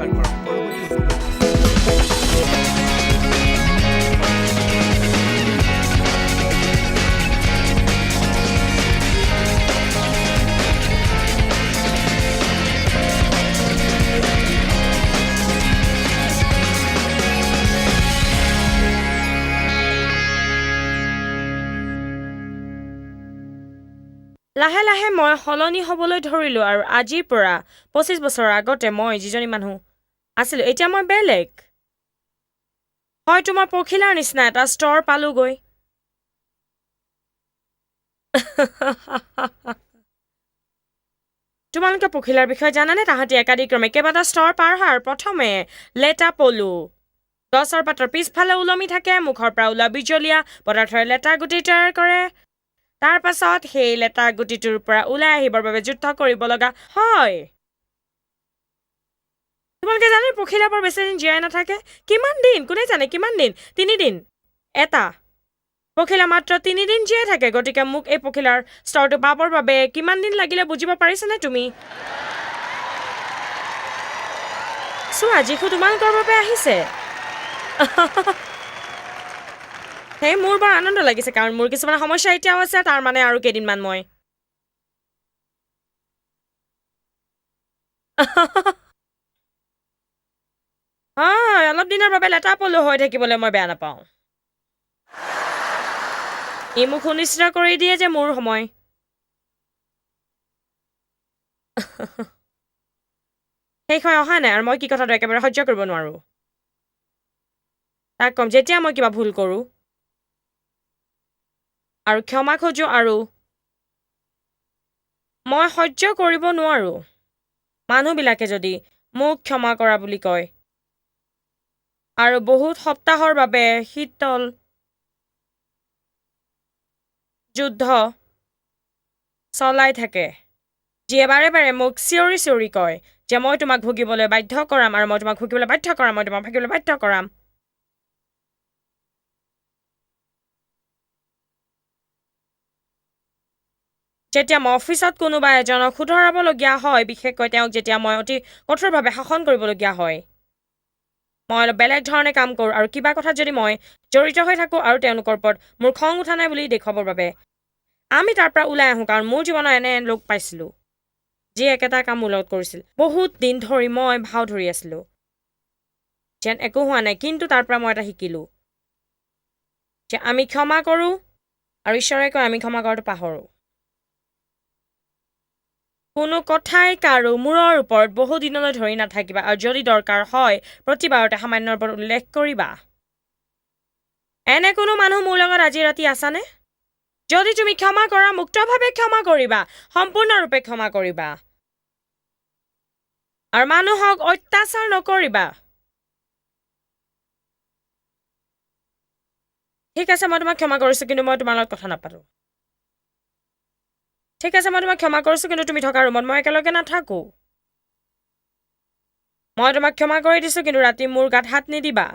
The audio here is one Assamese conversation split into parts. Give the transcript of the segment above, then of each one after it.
সাক্ষাৎকাৰ কৰক। পৰৱৰ্তী লাহে লাহে মই সলনি হ'বলৈ ধৰিলোঁ আৰু আজিৰ পৰা 25 বছৰৰ আগতে মই যিজনী মানুহ আছিলোঁ, এতিয়া মই বেলেগ। হয়তো মই পখিলাৰ নিচিনা এটা স্তৰ পালোগৈ। তোমালোকে পখিলাৰ বিষয়ে জানানে? তাহাঁতি একাদিক্ৰমে কেইবাটা স্তৰ পাৰ হয় আৰু প্ৰথমে লেটা পলু গছৰ পাতৰ পিছফালে ওলমি থাকে, মুখৰ পৰা ওলোৱা বিজলীয়া পদাৰ্থৰে লেটা গুটি তৈয়াৰ কৰে। তাৰ পাছত সেই লেটা গুটিটোৰ পৰা ওলাই আহিবৰ বাবে যুদ্ধ কৰিব লগা হয়। তোমালোকে জানে পখিলা বৰ বেছি দিন জীয়াই নাথাকে? কিমান দিন কোনে জানে? কিমান দিন? 3 দিন। এটা পখিলা মাত্ৰ 3 দিন জীয়াই থাকে। গতিকে মোক এই পখিলাৰ স্তৰটো পাবৰ বাবে কিমান দিন লাগিলে বুজিব পাৰিছানে তুমি? চোৱা, যীশু তোমালোকৰ বাবে আহিছে। সেই মোৰ বৰ আনন্দ লাগিছে, কাৰণ মোৰ কিছুমান সমস্যা এতিয়াও আছে। তাৰ মানে আৰু কেইদিনমান মই হয় অলপ দিনৰ বাবে লেটা পলু হৈ থাকিবলৈ মই বেয়া নাপাওঁ। ই মোক সুনিশ্চিত কৰি দিয়ে যে মোৰ সময় শেষ হৈ অহা নাই আৰু মই কি কথাটো একেবাৰে সহ্য কৰিব নোৱাৰোঁ তাক ক'ম। যেতিয়া মই কিবা ভুল কৰোঁ আৰু ক্ষমা খোজো, আৰু মই সহ্য কৰিব নোৱাৰোঁ মানুহবিলাকে যদি মোক ক্ষমা কৰা বুলি কয় আৰু বহুত সপ্তাহৰ বাবে শীতল যুদ্ধ চলাই থাকে, যিয়ে বাৰে বাৰে মোক চিঞৰি চিঞৰি কয় যে মই তোমাক ভুগিবলৈ বাধ্য কৰাম আৰু মই তোমাক ভুগিবলৈ বাধ্য কৰাম, মই তোমাক ভুগিবলৈ বাধ্য কৰাম। যেতিয়া মই অফিচত কোনোবা এজনক শুধৰাবলগীয়া হয়, বিশেষকৈ তেওঁক যেতিয়া মই অতি কঠোৰভাৱে শাসন কৰিবলগীয়া হয়, মই অলপ বেলেগ ধৰণে কাম কৰোঁ। আৰু কিবা কথাত যদি মই জড়িত হৈ থাকোঁ আৰু তেওঁলোকৰ ওপৰত মোৰ খং উঠা নাই বুলি দেখুৱাবৰ বাবে আমি তাৰ পৰা ওলাই আহোঁ, কাৰণ মোৰ জীৱনত এনে লোক পাইছিলোঁ যিয়ে একেটা কাম মোৰ লগত কৰিছিল। বহুত দিন ধৰি মই ভাও ধৰি আছিলোঁ যেন একো হোৱা নাই, কিন্তু তাৰ পৰা মই এটা শিকিলোঁ যে আমি ক্ষমা কৰোঁ আৰু ঈশ্বৰে কয় আমি ক্ষমা কৰাটো পাহৰোঁ। কোনো কথাই কাৰো মূৰৰ ওপৰত বহু দিনলৈ ধৰি নাথাকিবা, আৰু যদি দৰকাৰ হয় প্ৰতিবাৰতে সামান্যৰ ওপৰত উল্লেখ কৰিবা। এনে কোনো মানুহ মোৰ লগত আজি ৰাতি আছানে? যদি তুমি ক্ষমা কৰা, মুক্তভাৱে ক্ষমা কৰিবা, সম্পূৰ্ণৰূপে ক্ষমা কৰিবা আৰু মানুহক অত্যাচাৰ নকৰিবা। ঠিক আছে, মই তোমাক ক্ষমা কৰিছোঁ, কিন্তু মই তোমাৰ লগত কথা নাপাতো। ঠিক আছে, মই তোমাক ক্ষমা কৰিছোঁ, কিন্তু তুমি থকা ৰুমত মই একেলগে নাথাকোঁ। মই তোমাক ক্ষমা কৰি দিছোঁ, কিন্তু ৰাতি মোৰ গাত হাত নিদিবা।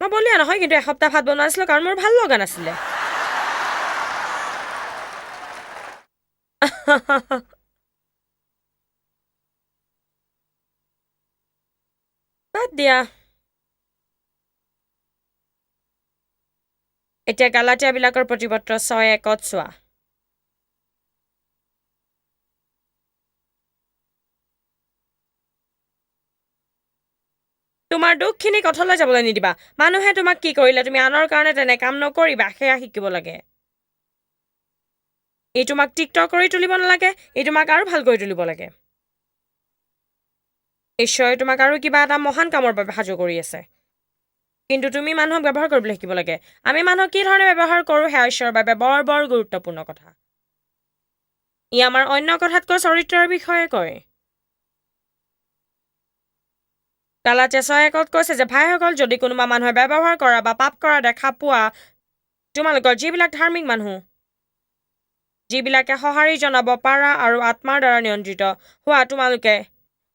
মই বলিয়া নহয়, কিন্তু এসপ্তাহ ভাত বনোৱা নাছিলোঁ, কাৰণ মোৰ ভাল লগা নাছিলে। বাদ দিয়া। এতিয়া গালাটীয়াবিলাকৰ প্ৰতিপত্ৰ 6:1 চোৱা। তোমাৰ দুখখিনি কথলৈ যাবলৈ নিদিবা। মানুহে তোমাক কি কৰিলে তুমি আনৰ কাৰণে তেনে কাম নকৰিবা, সেয়া শিকিব লাগে। ই তোমাক তিক্ত কৰি তুলিব নালাগে, ই তোমাক আৰু ভাল কৰি তুলিব লাগে। ঈশ্বৰে তোমাক আৰু কিবা এটা মহান কামৰ বাবে সাজু কৰি আছে, কিন্তু তুমি মানুহক ব্যৱহাৰ কৰিবলৈ শিকিব লাগে। আমি মানুহক কি ধৰণে ব্যৱহাৰ কৰোঁ সেয়া ঈশ্বৰৰ বাবে বৰ বৰ গুৰুত্বপূৰ্ণ কথা। ই আমাৰ অন্য কথাতকৈ চৰিত্ৰৰ বিষয়ে কয়। গালাটীয়া 6:1 কৈছে যে ভাইসকল, যদি কোনোবা মানুহে ব্যৱহাৰ কৰা বা পাপ কৰা দেখা পোৱা, তোমালোকৰ যিবিলাক ধাৰ্মিক মানুহ, যিবিলাকে সঁহাৰি জনাব পাৰা আৰু আত্মাৰ দ্বাৰা নিয়ন্ত্ৰিত হোৱা, তোমালোকে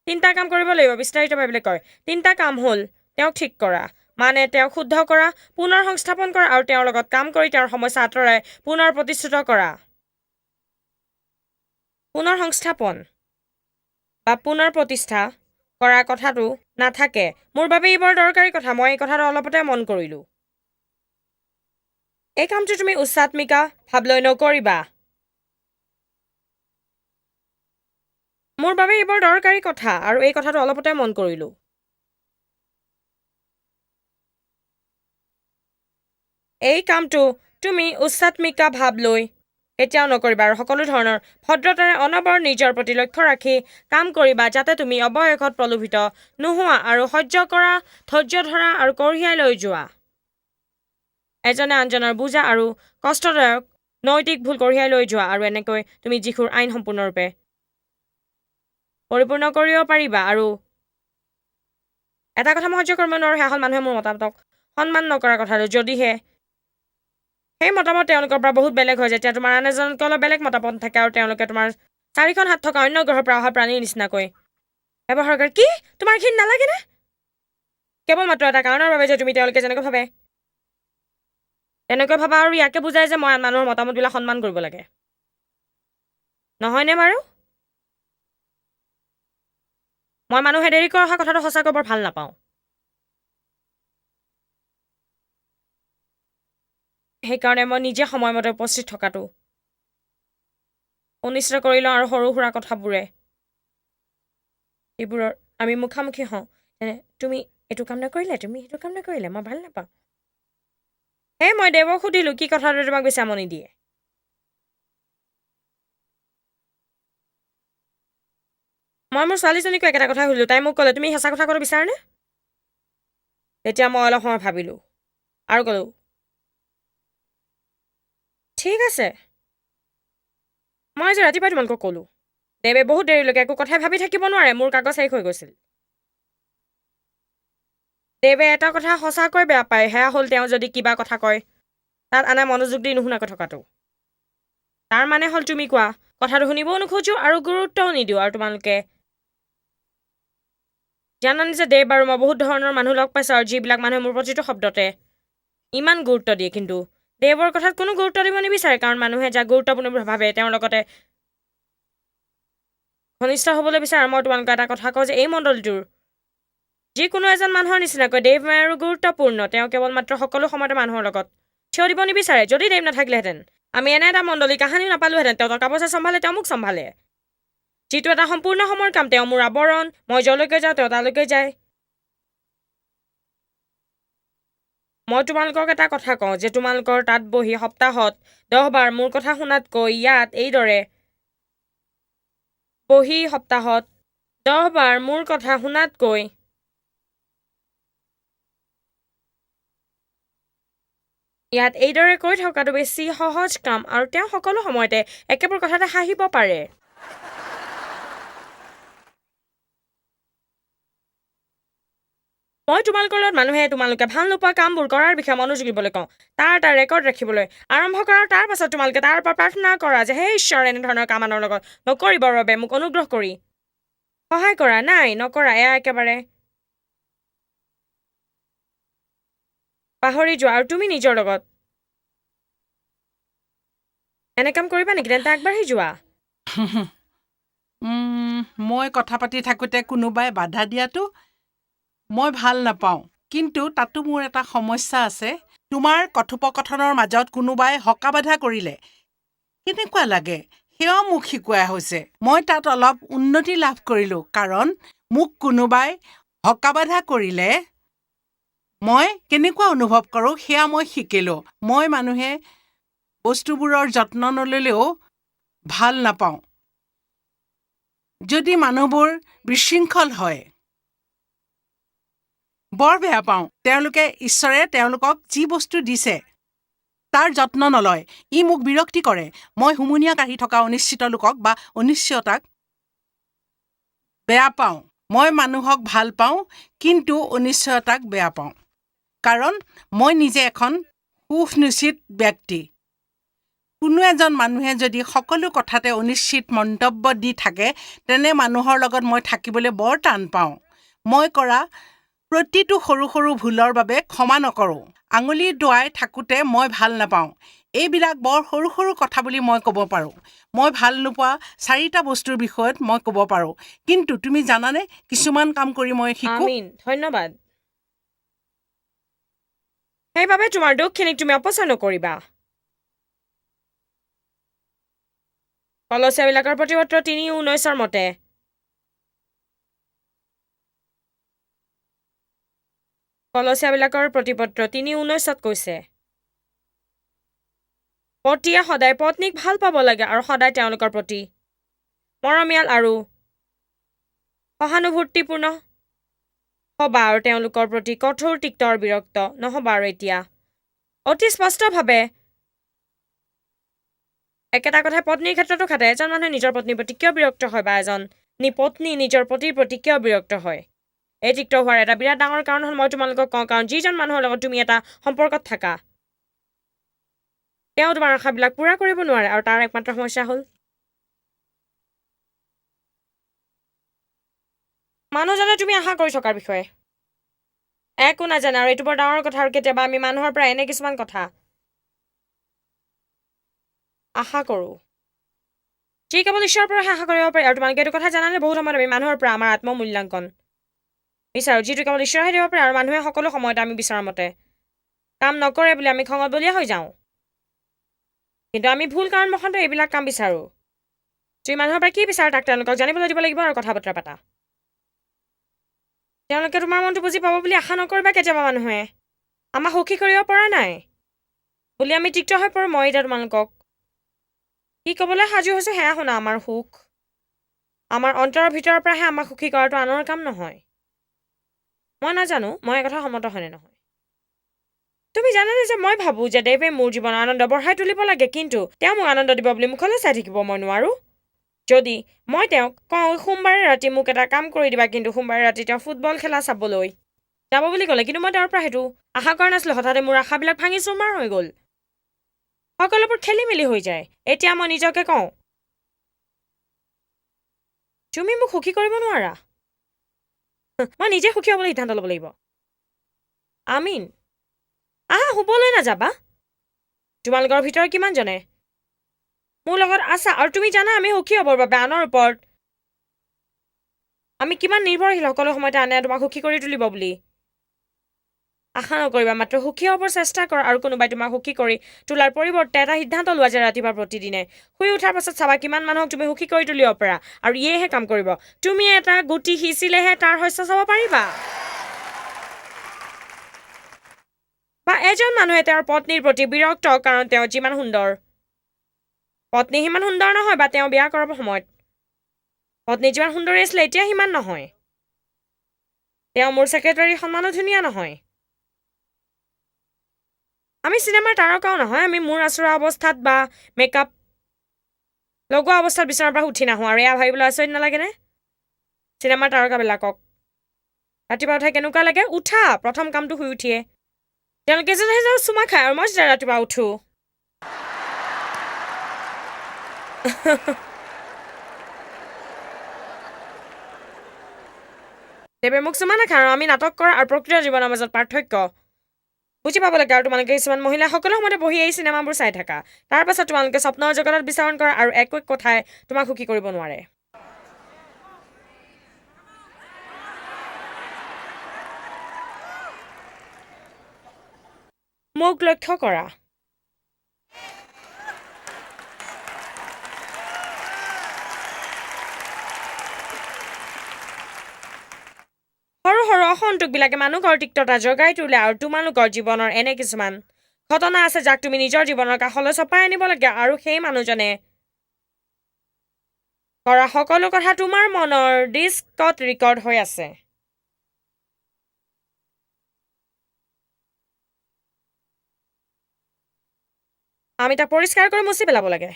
তিনিটা কাম কৰিব লাগিব। বিস্তাৰিত বাইবেলে কয় তিনিটা কাম হ'ল তেওঁক ঠিক কৰা, মানে তেওঁক শুদ্ধ কৰা, পুনৰ সংস্থাপন কৰা আৰু তেওঁৰ লগত কাম কৰি তেওঁৰ সমস্যা আঁতৰাই পুনৰ প্ৰতিষ্ঠিত কৰা। পুনৰ সংস্থাপন বা পুনৰ প্ৰতিষ্ঠা কৰা কথাটো নাথাকে। মোৰ বাবে ই বৰ দৰকাৰী কথা। মই এই কথাটো অলপতে মন কৰিলোঁ। এই কামটো তুমি উচ্চাত্মিকা ভাৱ লৈ নকৰিবা। মোৰ বাবে ই বৰ দৰকাৰী কথা আৰু এই কথাটো অলপতে মন কৰিলোঁ। এই কামটো তুমি উচ্চাত্মিকা ভাৱ লৈ কেতিয়াও নকৰিবা আৰু সকলো ধৰণৰ ভদ্ৰতাৰে অনবৰত নিজৰ প্ৰতি লক্ষ্য ৰাখি কাম কৰিবা, যাতে তুমি অৱশেষত প্ৰলোভিত নোহোৱা আৰু সহ্য কৰা, ধৈৰ্য ধৰা আৰু কঢ়িয়াই লৈ যোৱা। এজনে আনজনৰ বোজা আৰু কষ্টদায়ক নৈতিক ভুল কঢ়িয়াই লৈ যোৱা আৰু এনেকৈ তুমি যীশুৰ আইন সম্পূৰ্ণৰূপে পৰিপূৰ্ণ কৰিব পাৰিবা। আৰু এটা কথা মই সহ্য কৰিব নোৱাৰোঁ, সেয়া হ'ল মানুহে মোৰ মতামতক সন্মান নকৰা কথাটো, যদিহে সেই মতামত তেওঁলোকৰ পৰা বহুত বেলেগ হয়। যেতিয়া তোমাৰ আন এজনতকৈ অলপ বেলেগ মতামত থাকে আৰু তেওঁলোকে তোমাৰ চাৰিখন হাত থকা অন্য গ্ৰহৰ পৰা অহা প্ৰাণীৰ নিচিনাকৈ ব্যৱহাৰ কৰে, কি তোমাৰ ঘিণ নালাগেনে? কেৱল মাত্ৰ এটা কাৰণৰ বাবে যে তুমি তেওঁলোকে যেনেকৈ ভাবে তেনেকৈ ভাবা, আৰু ইয়াকে বুজায় যে মই আন মানুহৰ মতামতবিলাক সন্মান কৰিব লাগে, নহয়নে বাৰু? মই মানুহে দেৰিকৈ অহা কথাটো সঁচাকৈ বৰ ভাল নাপাওঁ। সেইকাৰণে মই নিজে সময়মতে উপস্থিত থকাটো সুনিশ্চিত কৰি লওঁ। আৰু সৰু সুৰা কথাবোৰে এইবোৰৰ আমি মুখামুখি হওঁ, যেনে তুমি এইটো কাম নকৰিলে, তুমি সেইটো কাম নকৰিলে, মই ভাল নাপাওঁ। সেয়ে মই দেৱক সুধিলোঁ, কি কথাটোৱে তোমাক বেছি আমনি দিয়ে? মই মোৰ ছোৱালীজনীকো একেটা কথাই সুধিলোঁ। তাই মোক ক'লে, তুমি সঁচা কথা ক'ব বিচাৰানে? তেতিয়া মই অলপ সময় ভাবিলোঁ আৰু ক'লোঁ, ঠিক আছে। মই আজি ৰাতিপুৱাই তোমালোকক ক'লোঁ, দেৱে বহুত দেৰিলৈকে একো কথাই ভাবি থাকিব নোৱাৰে। মোৰ কাগজ শেষ হৈ গৈছিল। দেৱে এটা কথা সঁচাকৈ বেয়া পায়, সেয়া হ'ল তেওঁ যদি কিবা কথা কয় তাত আনে মনোযোগ দি নুশুনাকৈ থকাটো। তাৰ মানে হ'ল তুমি কোৱা কথাটো শুনিবও নোখোজোঁ আৰু গুৰুত্বও নিদিওঁ। আৰু তোমালোকে জানানে যে দেৱ আৰু মই বহুত ধৰণৰ মানুহ লগ পাইছোঁ, আৰু যিবিলাক মানুহে মোৰ প্ৰতিটো শব্দতে ইমান গুৰুত্ব দিয়ে, কিন্তু দেৱৰ কথাত কোনো গুৰুত্ব দিব নিবিচাৰে। কাৰণ মানুহে যাক গুৰুত্বপূৰ্ণ বুলি ভাবে তেওঁৰ লগতে ঘনিষ্ঠ হ'বলৈ বিচাৰে। আৰু মই তোমালোকক এটা কথা কওঁ যে এই মণ্ডলীটোৰ যিকোনো এজন মানুহৰ নিচিনাকৈ দেৱ মেয়াৰো গুৰুত্বপূৰ্ণ। তেওঁ কেৱল মাত্ৰ সকলো সময়তে মানুহৰ লগত থিয় দিব নিবিচাৰে। যদি দেৱ নাথাকিলেহেঁতেন আমি এনে এটা মণ্ডলী কাহানিও নাপালোহেঁতেন। তেওঁ টকা পইচা চম্ভালে, তেওঁ মোক চম্ভালে, যিটো এটা সম্পূৰ্ণ সময়ৰ কাম। তেওঁ মোৰ আৱৰণ, মই য'লৈকে যাওঁ তেওঁ তালৈকে যায়। মই তোমালোকক এটা কথা কওঁ যে তোমালোকৰ তাত বহি সপ্তাহত 10 বাৰ মোৰ কথা শুনাতকৈ ইয়াত এইদৰে বহি সপ্তাহত 10 বাৰ মোৰ কথা শুনাতকৈ ইয়াত এইদৰে কৈ থকাটো বেছি সহজ কাম। আৰু তেওঁ সকলো সময়তে একেবোৰ কথাতে হাঁহিব পাৰে। মই তোমালোকৰ লগত মানুহে তোমালোকে ভাল নোপোৱা কামবোৰ কৰাৰ বিষয়ে মনোযোগ দিবলৈ কওঁ, তাৰ এটা ৰেকৰ্ড ৰাখিবলৈ আৰম্ভ কৰা। তাৰ পাছত তোমালোকে তাৰ ওপৰত প্ৰাৰ্থনা কৰা যে হে ঈশ্বৰ, এনেধৰণৰ কাম আনৰ লগত নকৰিবৰ বাবে মোক অনুগ্ৰহ কৰি সহায় কৰা। নাই, নকৰা, এয়া একেবাৰে পাহৰি যোৱা। আৰু তুমি নিজৰ লগত এনে কাম কৰিবা নেকি? তেন্তে আগবাঢ়ি যোৱা। মই কথা পাতি থাকোঁতে কোনোবাই বাধা দিয়াটো মই ভাল নাপাওঁ, কিন্তু তাতো মোৰ এটা সমস্যা আছে। তোমাৰ কথোপকথনৰ মাজত কোনোবাই হকা-বাধা কৰিলে কেনেকুৱা লাগে সেয়াও মোক শিকোৱা হৈছে। মই তাত অলপ উন্নতি লাভ কৰিলোঁ, কাৰণ মোক কোনোবাই হকা-বাধা কৰিলে মই কেনেকুৱা অনুভৱ কৰোঁ সেয়া মই শিকিলোঁ। মই মানুহে বস্তুবোৰৰ যত্ন নল'লেও ভাল নাপাওঁ। যদি মানুহবোৰ বিশৃংখল হয় বৰ বেয়া পাওঁ। তেওঁলোকে ঈশ্বৰে তেওঁলোকক যি বস্তু দিছে তাৰ যত্ন নলয়। ই মোক বিৰক্তি কৰে। মই হুমুনিয়াহ কাঢ়ি থকা অনিশ্চিত লোকক বা অনিশ্চয়তাক বেয়া পাওঁ। মই মানুহক ভাল পাওঁ, কিন্তু অনিশ্চয়তাক বেয়া পাওঁ, কাৰণ মই নিজে এখন সুনিশ্চিত ব্যক্তি। কোনো এজন মানুহে যদি সকলো কথাতে অনিশ্চিত মন্তব্য দি থাকে, তেনে মানুহৰ লগত মই থাকিবলৈ বৰ টান পাওঁ। মই কৰা প্ৰতিটো সৰু সৰু ভুলৰ বাবে ক্ষমা নকৰোঁ। আঙুলি টোঁৱাই থাকোঁতে মই ভাল নাপাওঁ। এইবিলাক বৰ সৰু সৰু কথা বুলি মই ক'ব পাৰোঁ। মই ভাল নোপোৱা 4টা বস্তুৰ বিষয়ত মই ক'ব পাৰোঁ, কিন্তু তুমি জানানে কিছুমান কাম কৰি মই শিকোঁ। আমিন, ধন্যবাদ। সেইবাবে তোমাৰ দুখখিনিক তুমি অপচয় নকৰিবা। কলচীয়াবিলাকৰ প্ৰতিপত্ৰ 3:19 মতে কলচীয়াবিলাকৰ প্ৰতিপত্ৰ 3:19 কৈছে, পতিয়ে সদায় পত্নীক ভাল পাব লাগে আৰু সদায় তেওঁলোকৰ প্ৰতি মৰমীয়াল আৰু সহানুভূতিপূৰ্ণ হ'বা আৰু তেওঁলোকৰ প্ৰতি কঠোৰ, তিক্ত আৰু বিৰক্ত নহ'বা। আৰু এতিয়া অতি স্পষ্টভাৱে একেটা কথাই পত্নীৰ ক্ষেত্ৰতো খাটে। এজন মানুহে নিজৰ পত্নীৰ প্ৰতি কিয় বিৰক্ত হয় বা এজন পত্নী নিজৰ পতিৰ প্ৰতি কিয় বিৰক্ত হয়? এই তিক্ত হোৱাৰ এটা বিৰাট ডাঙৰ কাৰণ হ'ল, মই তোমালোকক কওঁ, কাৰণ যিজন মানুহৰ লগত তুমি এটা সম্পৰ্কত থাকা তেওঁ তোমাৰ আশাবিলাক পূৰা কৰিব নোৱাৰে। আৰু তাৰ একমাত্ৰ সমস্যা হ'ল মানুহজনে তুমি আশা কৰি থকাৰ বিষয়ে একো নাজানে। আৰু এইটো বৰ ডাঙৰ কথা। আৰু কেতিয়াবা আমি মানুহৰ পৰা এনে কিছুমান কথা আশা কৰোঁ যি কেৱল ঈশ্বৰৰ পৰাহে আশা কৰিব পাৰি। আৰু তোমালোকে এইটো কথা জানানে, বহুত সময়ত আমি মানুহৰ পৰা আমাৰ আত্মমূল্যাংকন বিচাৰোঁ যিটো কেৱল ঈশ্বৰেহে দিব পাৰে। আৰু মানুহে সকলো সময়তে আমি বিচৰা মতে কাম নকৰে বুলি আমি খঙত বলীয়া হৈ যাওঁ। কিন্তু আমি ভুল কাৰণবশতঃ এইবিলাক কাম বিচাৰোঁ। তুমি মানুহৰ পৰা কি বিচাৰা তাক তেওঁলোকক জানিবলৈ দিব লাগিব আৰু কথা বতৰা পাতা। তেওঁলোকে তোমাৰ মনটো বুজি পাব বুলি আশা নকৰিবা। কেতিয়াবা মানুহে আমাক সুখী কৰিব পৰা নাই বুলি আমি তিক্ত হৈ পৰোঁ। মই এতিয়া তোমালোকক কি ক'বলৈ সাজু হৈছোঁ সেয়া শুনা। আমাৰ সুখ আমাৰ অন্তৰৰ ভিতৰৰ পৰাহে আমাক সুখী কৰাটো আনৰ কাম নহয়। মই নাজানো মই এই কথা সন্মত হয়নে নহয়। তুমি জানানে যে মই ভাবোঁ যে দেৱে মোৰ জীৱনৰ আনন্দ বঢ়াই তুলিব লাগে, কিন্তু তেওঁ মোক আনন্দ দিব বুলি মুখলৈ চাই থাকিব মই নোৱাৰোঁ। যদি মই তেওঁক কওঁ সোমবাৰে ৰাতি মোক এটা কাম কৰি দিবা, কিন্তু সোমবাৰে ৰাতি তেওঁ ফুটবল খেলা চাবলৈ যাব বুলি ক'লে, কিন্তু মই তেওঁৰ পৰা সেইটো আশা কৰা নাছিলোঁ। হঠাতে মোৰ আশাবিলাক ভাঙি চুৰমাৰ হৈ গ'ল, সকলোবোৰ খেলি মেলি হৈ যায়। এতিয়া মই নিজকে কওঁ, তুমি মোক সুখী কৰিব নোৱাৰা, মই নিজে সুখী হ'বলৈ সিদ্ধান্ত ল'ব লাগিব। আমিন। আহা, শুবলৈ নাযাবা। তোমালোকৰ ভিতৰত কিমানজনে মোৰ লগত আছা? আৰু তুমি জানা আমি সুখী হ'বৰ বাবে আনৰ ওপৰত আমি কিমান নিৰ্ভৰশীল। সকলো সময়তে আনে তোমাক সুখী কৰি তুলিব বুলি আশা নকৰিবা, মাত্ৰ সুখী হ'বৰ চেষ্টা কৰা। আৰু কোনোবাই তোমাক সুখী কৰি তোলাৰ পৰিৱৰ্তে এটা সিদ্ধান্ত লোৱা যে ৰাতিপুৱা প্ৰতিদিনে শুই উঠাৰ পাছত চাবা কিমান মানুহক তুমি সুখী কৰি তুলিব পাৰা। আৰু ইয়েহে কাম কৰিব। তুমি এটা গুটি সিঁচিলেহে তাৰ শস্য চাব পাৰিবা। বা এজন মানুহে তেওঁৰ পত্নীৰ প্ৰতি বিৰক্ত কাৰণ তেওঁ যিমান সুন্দৰ, পত্নী সিমান সুন্দৰ নহয়। বা তেওঁ বিয়া কৰাৰ সময়ত পত্নী যিমান সুন্দৰী আছিলে এতিয়া সিমান নহয়। তেওঁ মোৰ ছেক্ৰেটাৰীৰ সন্মানো ধুনীয়া নহয়। আমি চিনেমাৰ তাৰকাও নহয়। আমি মূৰ আঁচোৰা অৱস্থাত বা মেকআপ লগোৱা অৱস্থাত বিচনাৰ পৰা উঠি নাহোঁ। আৰু এয়া ভাবিবলৈ আচৰিত নালাগেনে? চিনেমাৰ তাৰকাবিলাকক ৰাতিপুৱা উঠাই কেনেকুৱা লাগে? উঠা প্ৰথম কামটো শুই উঠিয়ে তেওঁলোকে এজনে চুমা খায়। আৰু মই যেতিয়া ৰাতিপুৱা উঠোঁ দেৱে মোক চুমা নাখায়। আৰু আমি নাটক কৰা আৰু প্ৰকৃত জীৱনৰ মাজত পাৰ্থক্য বুজি পাব লাগে। আৰু তোমালোকে কিছুমান মহিলা সকলো সময়তে বহি এই চিনেমাবোৰ চাই থাকা, তাৰ পাছত তোমালোকে স্বপ্নৰ জগতত বিচৰণ কৰা আৰু একো কথাই তোমাক সুখী কৰিব নোৱাৰে। মোক লক্ষ্য কৰা। সৰু সৰু অসন্তোষবিলাকে মানুহৰ তিক্ততা জগাই তোলে। আৰু তোমালোকৰ জীৱনৰ এনে কিছুমান ঘটনা আছে যাক তুমি নিজৰ জীৱনৰ কাষলৈ চপাই আনিব লাগে। আৰু সেই মানুহজনে কৰা সকলো কথা তোমাৰ মনৰ ডিস্কত ৰেকৰ্ড হৈ আছে। আমি তাক পৰিষ্কাৰ কৰি মুচি পেলাব লাগে।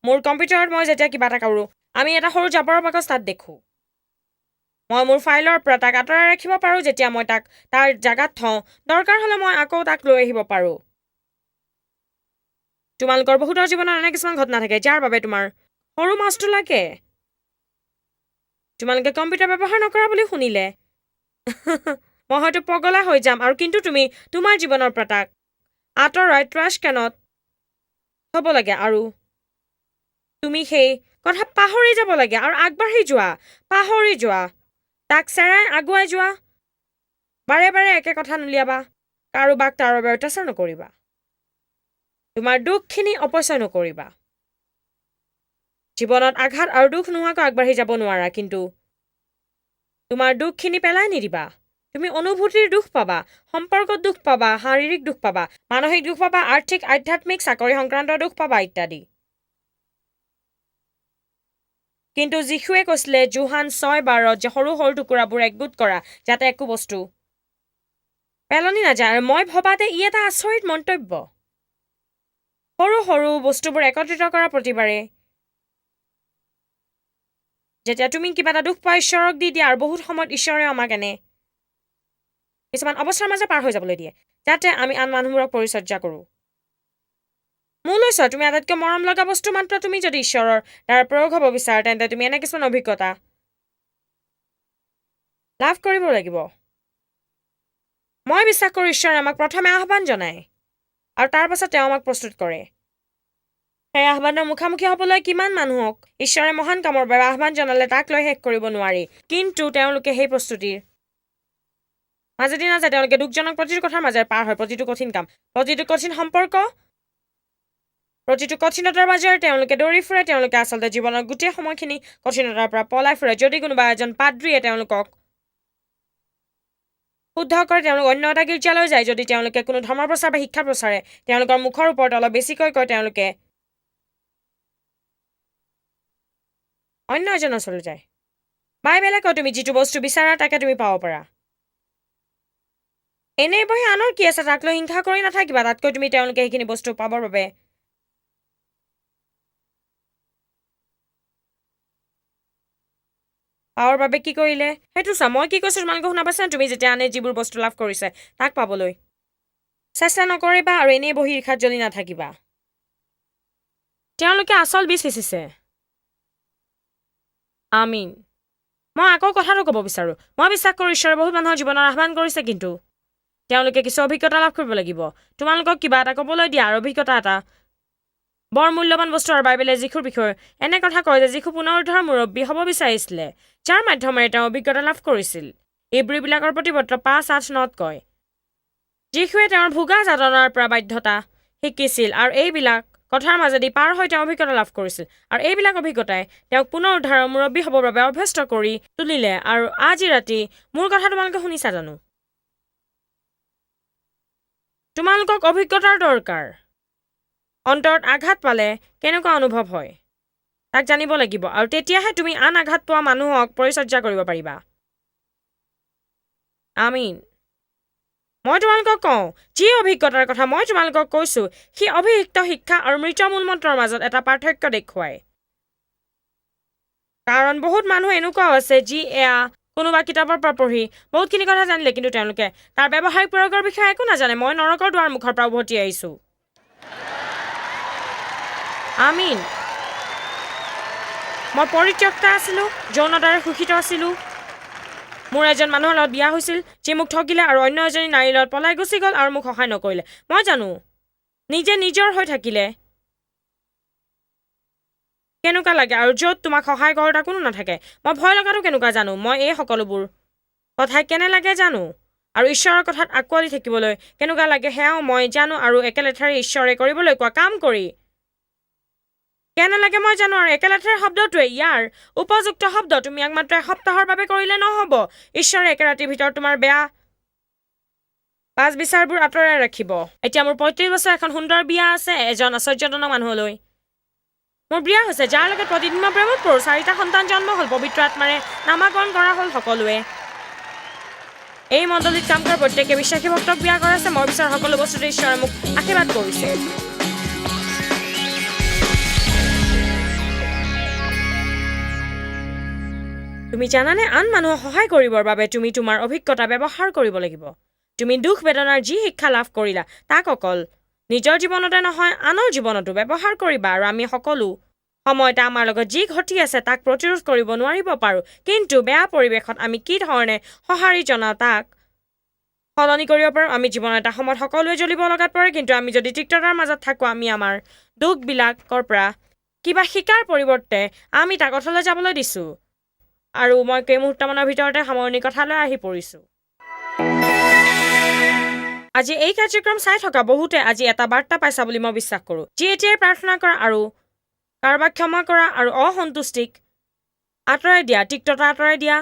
মোৰ কম্পিউটাৰত মই যেতিয়া কিবা এটা কৰোঁ, আমি এটা সৰু জাবৰৰ বাকচ তাত দেখোঁ। মই মোৰ ফাইলৰ পৰা তাক আঁতৰাই ৰাখিব পাৰোঁ। যেতিয়া মই তাক তাৰ জাগাত থওঁ, দৰকাৰ হ'লে মই আকৌ তাক লৈ আহিব পাৰোঁ। তোমালোকৰ বহুতৰ জীৱনত এনে কিছুমান ঘটনা থাকে যাৰ বাবে তোমাৰ সৰু মাছটো লাগে। তোমালোকে কম্পিউটাৰ ব্যৱহাৰ নকৰা বুলি শুনিলে মই হয়তো পগলা হৈ যাম। আৰু কিন্তু তুমি তোমাৰ জীৱনৰ পৰা তাক আঁতৰাই ট্ৰাছ কেনত থ'ব লাগে আৰু তুমি সেই কথা পাহৰি যাব লাগে আৰু আগবাঢ়ি যোৱা, পাহৰি যোৱা, তাক চেৰাই আগুৱাই যোৱা। বাৰে বাৰে একে কথা নুলিয়াবা, কাৰোবাক তাৰ বাবে অত্যাচাৰ নকৰিবা, তোমাৰ দুখখিনি অপচয় নকৰিবা। জীৱনত আঘাত আৰু দুখ নোহোৱাকৈ আগবাঢ়ি যাব নোৱাৰা, কিন্তু তোমাৰ দুখখিনি পেলাই নিদিবা। তুমি অনুভূতিৰ দুখ পাবা, সম্পৰ্কত দুখ পাবা, শাৰীৰিক দুখ পাবা, মানসিক দুখ পাবা, আৰ্থিক, আধ্যাত্মিক, চাকৰি সংক্ৰান্ত দুখ পাবা ইত্যাদি। কিন্তু যীশুৱে কৈছিলে যোহান 6:12 যে সৰু সৰু টুকুৰাবোৰ একগোট কৰা যাতে একো বস্তু পেলনি নাযায়। আৰু মই ভবাতে ই এটা আচৰিত মন্তব্য। সৰু সৰু বস্তুবোৰ একত্ৰিত কৰা প্ৰতিবাৰে যেতিয়া তুমি কিবা এটা দুখ পোৱা ঈশ্বৰক দি দিয়া, আৰু বহুত সময়ত ঈশ্বৰে আমাক এনে কিছুমান অৱস্থাৰ মাজে পাৰ হৈ যাবলৈ দিয়ে যাতে আমি আন মানুহবোৰক পৰিচৰ্যা কৰোঁ। মোলৈ চোৱা, তুমি আটাইতকৈ মৰম লগা বস্তু মাত্ৰ তুমি যদি ঈশ্বৰৰ দ্বাৰা প্ৰয়োগ হ'ব বিচাৰা, তেন্তে তুমি এনে কিছুমান অভিজ্ঞতা লাভ কৰিব লাগিব। মই বিশ্বাস কৰোঁ ঈশ্বৰে আমাক প্ৰথমে আহ্বান জনায় আৰু তাৰ পাছত তেওঁ আমাক প্ৰস্তুত কৰে। সেই আহ্বানৰ মুখামুখি হ'বলৈ কিমান মানুহক ঈশ্বৰে মহান কামৰ বাবে আহ্বান জনালে তাক লৈ শেষ কৰিব নোৱাৰি, কিন্তু তেওঁলোকে সেই প্ৰস্তুতিৰ মাজেদি নাযায়। তেওঁলোকে দুখজনক প্ৰতিটো কথাৰ মাজেৰে পাৰ হয়, প্ৰতিটো কঠিন কাম, প্ৰতিটো কঠিন সম্পৰ্ক, প্ৰতিটো কঠিনতাৰ মাজেৰে তেওঁলোকে দৌৰি ফুৰে। তেওঁলোকে আচলতে জীৱনৰ গোটেই সময়খিনি কঠিনতাৰ পৰা পলাই ফুৰে। যদি কোনোবা এজন পাদ্ৰীয়ে তেওঁলোকক শুদ্ধ কৰে, তেওঁলোক অন্য এটা গীৰ্জালৈ যায়। যদি তেওঁলোকে কোনো ধৰ্ম প্ৰচাৰ বা শিক্ষা প্ৰচাৰে তেওঁলোকৰ মুখৰ ওপৰত অলপ বেছিকৈ কয়, তেওঁলোকে অন্য এজনৰ ওচৰলৈ যায়। বাইবেলে কয় তুমি যিটো বস্তু বিচাৰা তাকে তুমি পাব পাৰা। এনেই বহি আনৰ কি আছে তাক লৈ হিংসা কৰি নাথাকিবা, তাতকৈ তুমি তেওঁলোকে সেইখিনি বস্তু পাবৰ বাবে পাবৰ বাবে কি কৰিলে সেইটো চোৱা। মই কি কৈছোঁ তোমালোকে শুনা পাইছা? তুমি যেতিয়া আনে যিবোৰ বস্তু লাভ কৰিছে তাক পাবলৈ চেষ্টা নকৰিবা আৰু এনেই বহি ঈৰ্ষাত জ্বলি নাথাকিবা। তেওঁলোকে আচল বীজ সিঁচিছে। আমিন। মই আকৌ কথাটো ক'ব বিচাৰোঁ, মই বিশ্বাস কৰোঁ ঈশ্বৰে বহুত মানুহৰ জীৱনৰ আহ্বান কৰিছে, কিন্তু তেওঁলোকে কিছু অভিজ্ঞতা লাভ কৰিব লাগিব। তোমালোকক কিবা এটা ক'বলৈ দিয়া আৰু অভিজ্ঞতা এটা বৰ মূল্যৱান বস্তু। আৰু বাইবেলে যীশুৰ বিষয়ে এনে কথা কয় যে যীশু পুনৰুদ্ধাৰৰ মুৰব্বী হ'ব বিচাৰিছিলে, যাৰ মাধ্যমেৰে তেওঁ অভিজ্ঞতা লাভ কৰিছিল। ইব্ৰীবিলাকৰ প্ৰতিপত্ৰ 5:8-9 কয়, যীশুৱে তেওঁৰ ভোগা যাতনাৰ পৰা বাধ্যতা শিকিছিল আৰু এইবিলাক কথাৰ মাজেদি পাৰ হৈ তেওঁ অভিজ্ঞতা লাভ কৰিছিল, আৰু এইবিলাক অভিজ্ঞতাই তেওঁক পুনৰুদ্ধাৰৰ মুৰব্বী হ'বৰ বাবে অভ্যস্ত কৰি তুলিলে। আৰু আজি ৰাতি মোৰ কথা তোমালোকে শুনিছা জানো? তোমালোকক অভিজ্ঞতাৰ দৰকাৰ। অন্তৰত আঘাত পালে কেনেকুৱা অনুভৱ হয় তাক জানিব লাগিব, আৰু তেতিয়াহে তুমি আন আঘাত পোৱা মানুহক পৰিচৰ্যা কৰিব পাৰিবা। আমিন। মই তোমালোকক কওঁ, যি অভিজ্ঞতাৰ কথা মই তোমালোকক কৈছোঁ, সি অভিষিক্ত শিক্ষা আৰু মৃত মূলমন্ত্ৰৰ মাজত এটা পাৰ্থক্য দেখুৱায়। কাৰণ বহুত মানুহ এনেকুৱাও আছে যি এয়া কোনোবা কিতাপৰ পৰা পঢ়ি বহুতখিনি কথা জানিলে, কিন্তু তেওঁলোকে তাৰ ব্যৱহাৰিক প্ৰয়োগৰ বিষয়ে একো নাজানে। মই নৰকৰ দুৱাৰ মুখৰ পৰা উভতি আহিছোঁ। আমিন। মই পৰিত্যক্তা আছিলোঁ, যৌনতাৰে শোষিত আছিলোঁ। মোৰ এজন মানুহৰ লগত বিয়া হৈছিল যি মোক ঠগিলে আৰু অন্য এজনী নাৰীৰ লগত পলাই গুচি গ'ল আৰু মোক সহায় নকৰিলে। মই জানো নিজে নিজৰ হৈ থাকিলে কেনেকুৱা লাগে আৰু য'ত তোমাক সহায় কৰোঁতা কোনো নাথাকে। মই ভয় লগাটো কেনেকুৱা জানো, মই এই সকলোবোৰ কথাই কেনে লাগে জানো, আৰু ঈশ্বৰৰ কথাত আঁকোৱালি থাকিবলৈ কেনেকুৱা লাগে সেয়াও মই জানো, আৰু একেলেথাৰে ঈশ্বৰে কৰিবলৈ কোৱা কাম কৰি কেনে লাগে মই জানো। আৰু একেলেথাৰে শব্দটোৱে ইয়াৰ উপযুক্ত শব্দ। তুমি ইয়াক মাত্ৰ এসপ্তাহৰ বাবে কৰিলে নহ'ব। ঈশ্বৰে একে ৰাতিৰ ভিতৰত তোমাৰ বেয়া বাছ বিচাৰবোৰ আঁতৰাই ৰাখিব। এতিয়া মোৰ 35 বছৰ এখন সুন্দৰ বিয়া আছে, এজন আশ্চৰ্যজনক মানুহলৈ মোৰ বিয়া হৈছে, যাৰ লগত প্ৰতিদিন মই প্ৰেমত পৰোঁ। 4টা সন্তান জন্ম হ'ল, পবিত্ৰ আত্মাৰে নামাকৰণ কৰা হ'ল। সকলোৱে এই মণ্ডলীত কাম কৰা প্ৰত্যেকে বিশ্বাসী ভক্তক বিয়া কৰাইছে। মই বিচাৰোঁ সকলো বস্তুতে ঈশ্বৰে মোক আশীৰ্বাদ কৰিছে। তুমি জানানে, আন মানুহক সহায় কৰিবৰ বাবে তুমি তোমাৰ অভিজ্ঞতা ব্যৱহাৰ কৰিব লাগিব। তুমি দুখ বেদনাৰ যি শিক্ষা লাভ কৰিলা তাক অকল নিজৰ জীৱনতে নহয়, আনৰ জীৱনতো ব্যৱহাৰ কৰিবা। আৰু আমি সকলো সময়তে আমাৰ লগত যি ঘটি আছে তাক প্ৰতিৰোধ কৰিব নোৱাৰিব পাৰোঁ, কিন্তু বেয়া পৰিৱেশত আমি কি ধৰণে সঁহাৰি জনাওঁ তাক সলনি কৰিব পাৰোঁ। আমি জীৱনৰ এটা সময়ত সকলোৱে জ্বলিব লগাত পৰে, কিন্তু আমি যদি তিক্ততাৰ মাজত থাকোঁ, আমি আমাৰ দুখবিলাকৰ পৰা কিবা শিকাৰ পৰিৱৰ্তে আমি তাক অথলৈ যাবলৈ দিছোঁ। আৰু মই কেইমুহূৰ্তমানৰ ভিতৰতে সামৰণি কথালৈ আহি পৰিছোঁ। আজি এই কাৰ্যক্ৰম চাই থকা বহুতে আজি এটা বাৰ্তা পাইছা বুলি মই বিশ্বাস কৰোঁ, যি এতিয়াই প্ৰাৰ্থনা কৰা আৰু কাৰোবাক ক্ষমা কৰা আৰু অসন্তুষ্টিক আঁতৰাই দিয়া, তিক্ততা আঁতৰাই দিয়া,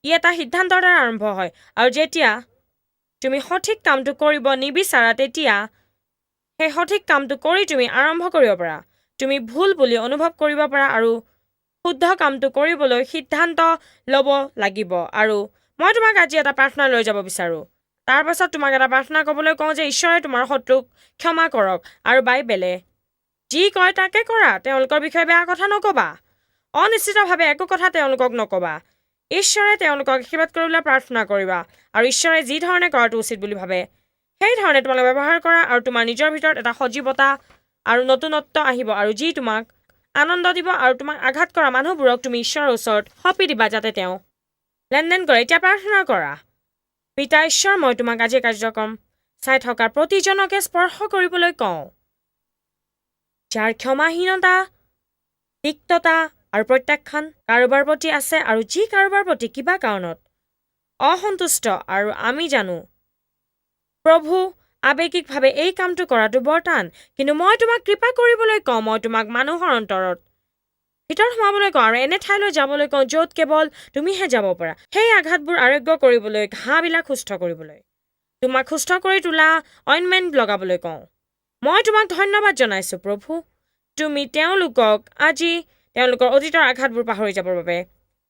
ই এটা সিদ্ধান্তৰ দ্বাৰা আৰম্ভ হয়। আৰু যেতিয়া তুমি সঠিক কামটো কৰিব নিবিচাৰা, তেতিয়া সেই সঠিক কামটো কৰি তুমি আৰম্ভ কৰিব পাৰা। তুমি ভুল বুলি অনুভৱ কৰিব পাৰা আৰু শুদ্ধ কামটো কৰিবলৈ সিদ্ধান্ত ল'ব লাগিব। আৰু মই তোমাক আজি এটা প্ৰাৰ্থনা লৈ যাব বিচাৰোঁ। তাৰ পাছত তোমাক এটা প্ৰাৰ্থনা ক'বলৈ কওঁ যে ঈশ্বৰে তোমাৰ শত্ৰুক ক্ষমা কৰক আৰু বাইবেলে যি কয় তাকে কৰা। তেওঁলোকৰ বিষয়ে বেয়া কথা নক'বা, অনিশ্চিতভাৱে একো কথা তেওঁলোকক নক'বা। ঈশ্বৰে তেওঁলোকক আশীৰ্বাদ কৰিবলৈ প্ৰাৰ্থনা কৰিবা আৰু ঈশ্বৰে যি ধৰণে কৰাটো উচিত বুলি ভাবে সেই ধৰণে তোমালোকে ব্যৱহাৰ কৰা আৰু তোমাৰ নিজৰ ভিতৰত এটা সজীৱতা আৰু নতুনত্ব আহিব আৰু যি তোমাক আনন্দ দিব আৰু তোমাক আঘাত কৰা মানুহবোৰক তুমি ঈশ্বৰৰ ওচৰত সঁপি দিবা যাতে তেওঁ লেনদেন কৰে। এতিয়া প্ৰাৰ্থনা কৰা। পিতা ঈশ্বৰ, মই তোমাক আজি কাৰ্যক্ৰম চাই থকা প্ৰতিজনকে স্পৰ্শ কৰিবলৈ কওঁ, যাৰ ক্ষমাহীনতা, তিক্ততা আৰু প্ৰত্যাখ্যান কাৰোবাৰ প্ৰতি আছে আৰু যি কাৰোবাৰ প্ৰতি কিবা কাৰণত অসন্তুষ্ট। আৰু আমি জানো প্ৰভু, আৱেগিকভাৱে এই কামটো কৰাটো বৰ টান, কিন্তু মই তোমাক কৃপা কৰিবলৈ কওঁ। মই তোমাক মানুহৰ অন্তৰত ভিতৰত সোমাবলৈ কওঁ আৰু এনে ঠাইলৈ যাবলৈ কওঁ য'ত কেৱল তুমিহে যাব পাৰা, সেই আঘাতবোৰ আৰোগ্য কৰিবলৈ, ঘাঁবিলাক সুস্থ কৰিবলৈ, তোমাক সুস্থ কৰি তোলা অইনমেণ্ট লগাবলৈ কওঁ। মই তোমাক ধন্যবাদ জনাইছোঁ প্ৰভু, তুমি তেওঁলোকক আজি তেওঁলোকৰ অতীতৰ আঘাতবোৰ পাহৰি যাবৰ বাবে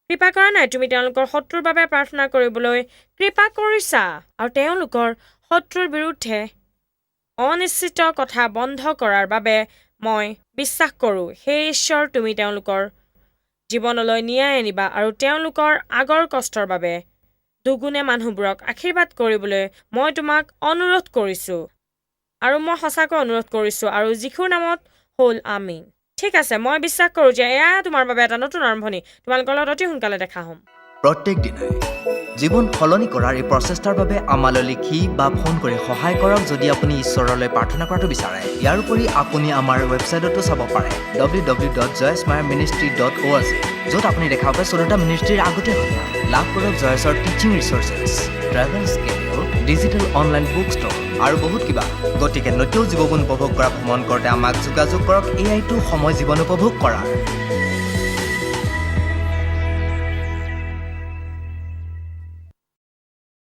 কৃপা কৰা নাই, তুমি তেওঁলোকৰ শত্ৰুৰ বাবে প্ৰাৰ্থনা কৰিবলৈ কৃপা কৰিছা আৰু তেওঁলোকৰ শত্ৰুৰ বিৰুদ্ধে অনিশ্চিত কথা বন্ধ কৰাৰ বাবে মই বিশ্বাস কৰোঁ। সেই ঈশ্বৰ, তুমি তেওঁলোকৰ জীৱনলৈ ন্যায় আনিবা আৰু তেওঁলোকৰ আগৰ কষ্টৰ বাবে দুগুণে মানুহবোৰক আশীৰ্বাদ কৰিবলৈ মই তোমাক অনুৰোধ কৰিছোঁ আৰু মই সঁচাকৈ অনুৰোধ কৰিছোঁ আৰু যীশুৰ নামত হ'ল, আমিন। ঠিক আছে, মই বিশ্বাস কৰোঁ যে এয়া তোমাৰ বাবে এটা নতুন আৰম্ভণি। তোমালোকৰ লগত অতি সোনকালে দেখা হ'ম। প্ৰত্যেক দিনাই জীৱন সলনি কৰাৰ এই প্ৰচেষ্টাৰ বাবে আমালৈ লিখি বা ফোন কৰি সহায় কৰক যদি আপুনি ঈশ্বৰলৈ প্ৰাৰ্থনা কৰাটো বিচাৰে। ইয়াৰ উপৰি আপুনি আমাৰ ৱেবছাইটতো চাব পাৰে www.joycemeyerministry.org, য'ত আপুনি দেখা পাব 14টা মিনিষ্ট্ৰীৰ আগতে লাভ কৰক জয়ছৰ teaching resources, travel schedule, digital online book store আৰু বহুত কিবা। গতিকে নতুন জীৱন উপভোগ কৰা ভ্ৰমণ কৰোঁতে আমাক যোগাযোগ কৰক। এয়াইটো সময় জীৱন উপভোগ কৰাৰ।